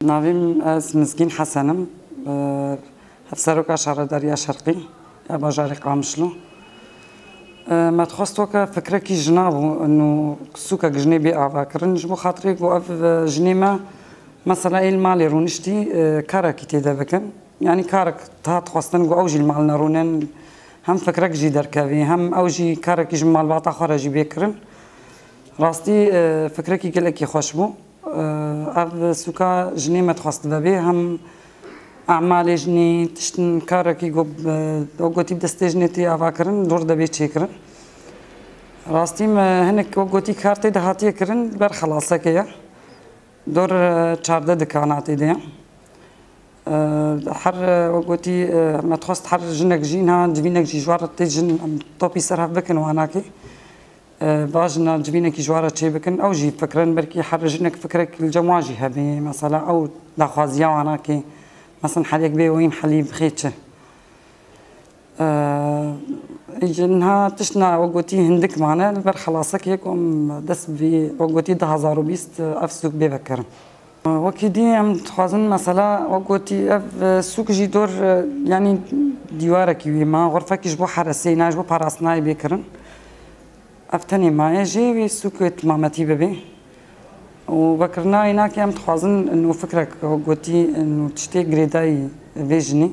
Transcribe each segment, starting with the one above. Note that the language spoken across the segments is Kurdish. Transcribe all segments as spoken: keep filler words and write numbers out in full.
Navê min ez Mizgîn Hesen im, e, hevseroka şaredariya şerqî ya bajarê Qamişlo. E, me dixwest weke fikrekî jina bû, û sûkek jinê bê avakirin. Ji bo xatirê ku ev, e, jinê me mesela ê li malê rûniştî, e, karekî tê de bikin. Yanî karek hat xwestin ku ew jî li mal nerûnin, hem fikrek jî derkevî, hem ew jî karekî ji malbata xwe re jî bê kirin. Rastî, e, fikrekî gelekî xweş bû. E, ev sûka jinê me dixwest vebê, hem emalê jinî, tiştin karekî ku, e, wek gotî bi destê jinê tê avakirin, dor de bê çêkirin. Rastî me hinek wek gotî kar tê de hatiye kirin, li ber xelaseke ye. Dor, e, çardeh dikana tê de ye. E, her, e, wek gotî, e, me dixwest her jinek jî niha civînek jî ji wan re tê jin, em topî ser hev bikin wanakê. E, va jina civînekî ji wan re çê bikin. Ew jî fikirin, belkî her jinek fikrek li cem wan jî hebe. Mesela ew daxwaziya wanakê. Mesela heliyek bê weyîn helî bixê çi. E, ji niha tiştna wek gotî hindik mane, li ber xelasekê ku em dest bi wek gotî du hazar û bîst ev sûk bê vekirin. Wekî dî em dixwazin mesela wek gotî ev, e, sûk jî dor, e, yanî dîwarekî wî ma, xurfekî ji bo heresê, na ji bo parastinayê bê kirin. Ev tenê maye jê wê sûkê timametî bibe. Û vekirina înakê em dixwazin nû fikrek wek gotî nû tiştê girêdayî vê jinî.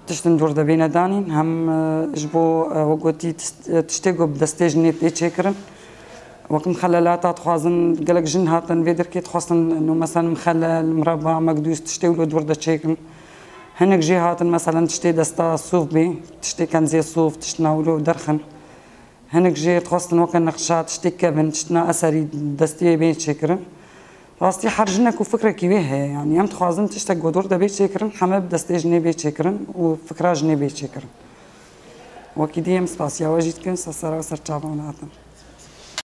Tiştin dor de bêne danîn, hem, e, ji bo, e, wek gotî tişt-, e, tiştê ku bi destê jinê tê çêkirin. Wek mixelelata dixwazin, gelek jin hatin vê derkê dixwestin, nû, meselen, mixelel, mireba, mekdûs, tiştê wilo dor de çêkin. Hinek jê hatin, meselen, tiştê desta sov bê, tiştê kenzê sov, tiştina wilo derxin. Hinek jê dixwestin weke nexşa, tiştê kevin, tiştina eserî destiyê bê çêkirin. Rastî her jinek û fikrekî wê heye. Yanî em dixwazin tiştek ku dor de bê çêkirin, heme bi destê jinê bê çêkirin û fikra jinê bê çêkirin. Wekî dî em spasiya we jî dikin, ser sera û ser çava we hatin.